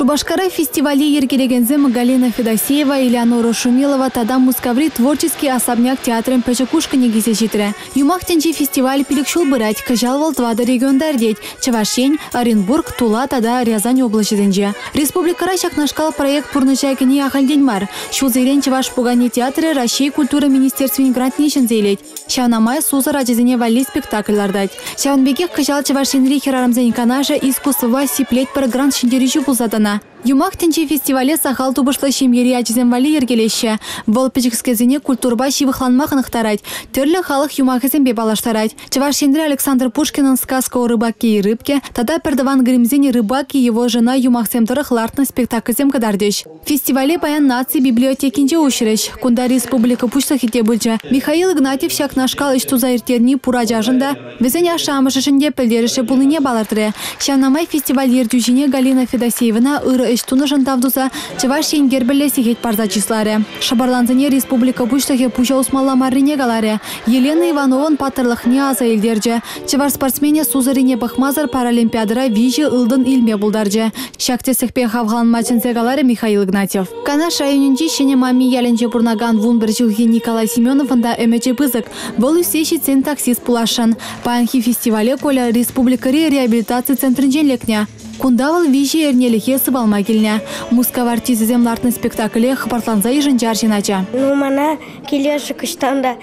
Шупашкара фестивале йӗркелекенсем Галина Федосеева, Элеонора Шумилова тата Мускаври Творческий особняк театрӗн пӗчӗк ушкӑнӗ килсе ҫитрӗ. Юмах тӗнчи фестиваль пилӗк ҫул пырать. Кӑҫал вӑл тӑватӑ регионта иртет, Чӑваш Ен, Оренбург, Тула тата Рязань облаҫӗсенче. Республикӑра ҫакнашкал проект пурнӑҫа кӗни ахальтен мар. Ҫулсерен Чӑваш пукане театрӗ Раҫҫей культура министерствин грантне ҫӗнсе илет. Ҫавна май сусӑр ачасене валли спектакль лартать. Ҫавӑн пекех кӑҫал Чӑваш Енри хӗрарӑмсен канашӗ Искусствӑпа сиплетпӗр грант ҫӗнтерӳҫи пулса тӑнӑ. Юмах тӗнчи фестивале сахал тупӑшлӑ ҫемьери ачасем валли йӗркелеҫҫӗ. Вӑл пӗчӗкскерсене культурӑпа ҫывӑхланма хӑнӑхтарать, тӗрлӗ халӑх юмахӗсемпе паллаштарать. Чӑваш Енре Александр Пушкинӑн «Сказка о рыбаке и рыбке» тата Пӗртӑван Гриммсен «Рыбак и его жена» юмахсем тӑрӑх лартнӑ спектакльсем кӑтартӗҫ. Фестивале паян Наци библиотекинче уҫрӗҫ. Кунта республика Пуҫлӑхӗ те пулчӗ. Михаил Игнатьев ҫакнашкал ӗҫ туса ирттерни пур ачашӑн та, вӗсен ашшӗ-амӑшӗшӗн те пӗлтерӗшлӗ пулнине палӑртрӗ. Ҫавна май фестиваль ертӳҫине Галина Федосеевӑна ырӑ ӗҫ тунӑшӑн тав туса Чӑваш Ен гербӗллӗ сехет парса чысларӗ. Шӑпӑрлансене республика Пуҫлӑхӗ пуҫа усмалла маррине каларӗ. Елена Ивановӑн паттӑрлӑхне аса илтерчӗ. Чӑваш спортсменӗ сусӑррине пӑхмасӑр Паралимпиадӑра виҫӗ ылтӑн илме пултарчӗ. Ҫак тӗслӗхпе хавхаланма чӗнсе каларӗ Михаил Игнатьев. Канаш районӗнчи Ҫӗнӗ Мами ялӗнче пурӑнакан 11 ҫулхи Николай Семеновӑн та ӗмӗчӗ пысӑк. Вӑл ӳссе ҫитсен таксист пуласшӑн. Паянхи фестивале Коля республикӑри реабилитаци центрӗнчен лекнӗ. Кунта вӑл виҫӗ эрнелӗхе сывалма килнӗ. Мускав артисчӗсем лартнӑ спектакле хӑпартланса йышӑнчӗ арҫын ача. Ну, мана килӗшӗ кӑштан та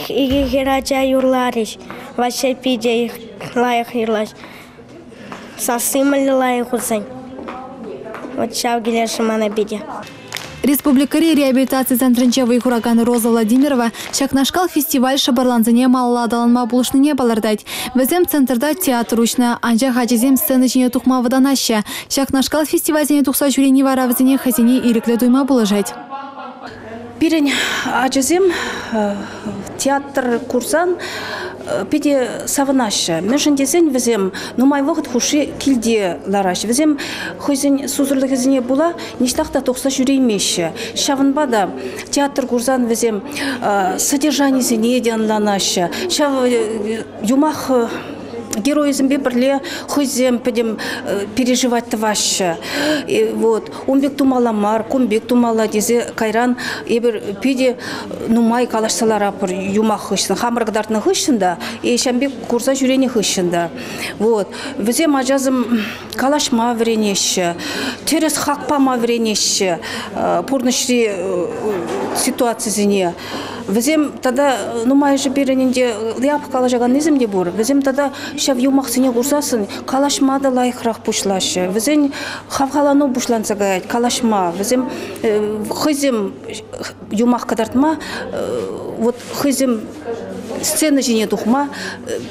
икӗ хӗрача юрларӗҫ. Ваҫҫа питӗ лайӑх юрлать. Сасси мӗнле лайӑх усен. Вот ҫав килӗшрӗ мана питӗ. Республикӑри реабилитаци центрӗнче вӑй хуракан Роза Владимирова ҫакнашкал фестиваль шӑпӑрлансене малалла аталанма пулӑшнине палӑртать. Вӗсем центрта театр уҫнӑ, анчах ачасем сцена ҫине тухма вӑтанаҫҫӗ. Ҫакнашкал фестивальсене тухса ҫӳрени вара вӗсене хӑйсене ирӗклӗ туйма пулӑшать. Пирӗн ачасем театр курсан питӗ савӑнаҫҫӗ. Мӗншӗн тесен вӗсем нумай вӑхӑт хушши килте лараҫҫӗ. Вӗсем хӑйсен сусӑрлӑхӗсене пула ниҫтах та тухса ҫӳреймеҫҫӗ. Ҫавӑнпа та театр курсан вӗсем содержанисене те ӑнланаҫҫӗ. Ҫав юмах геройӗсемпе пӗрле хӑйсем пӗтӗм переживать тӑваҫҫӗ. Вот. Ун пек тумалла мар, кун пек тумалла тесе кайран эпир питӗ нумай калаҫса ларатпӑр юмах хыҫҫӑн. Хамӑр кӑтартнӑ хыҫҫӑн та, ҫавӑн пек курса ҫӳренӗ хыҫҫӑн та. Вот. Вӗсем ачасем калаҫма вӗренеҫҫӗ, тӗрӗс хак пама вӗренеҫҫӗ пурнӑҫри ситуацисене. Вӗсем тата нумайӑшӗ пирӗн ӗнтӗ япӑх калаҫаканнисем те пур. Вӗсем тата ҫав юмахсене курсассӑн калаҫма та лайӑхрах пуҫлаҫҫӗ. Вӗсен хавхалану пуҫланса каять калаҫма. Вӗсем хӑйсем юмах кӑтартма, вот хӑйсем сцена ҫине тухма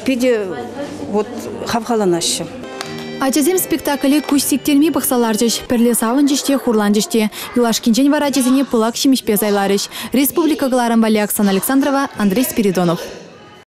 питӗ вот хавхаланаҫҫӗ. Ачасем спектакле куҫ сиктерми пӑхса ларчӗҫ. Пӗрле савӑнчӗҫ те, хурланчӗҫ те. Юлашкинчен вара ачасене пылак ҫимӗҫпе сайларӗҫ. Республика кӑларӑм валли Оксана Александрова, Андрей Спиридонов.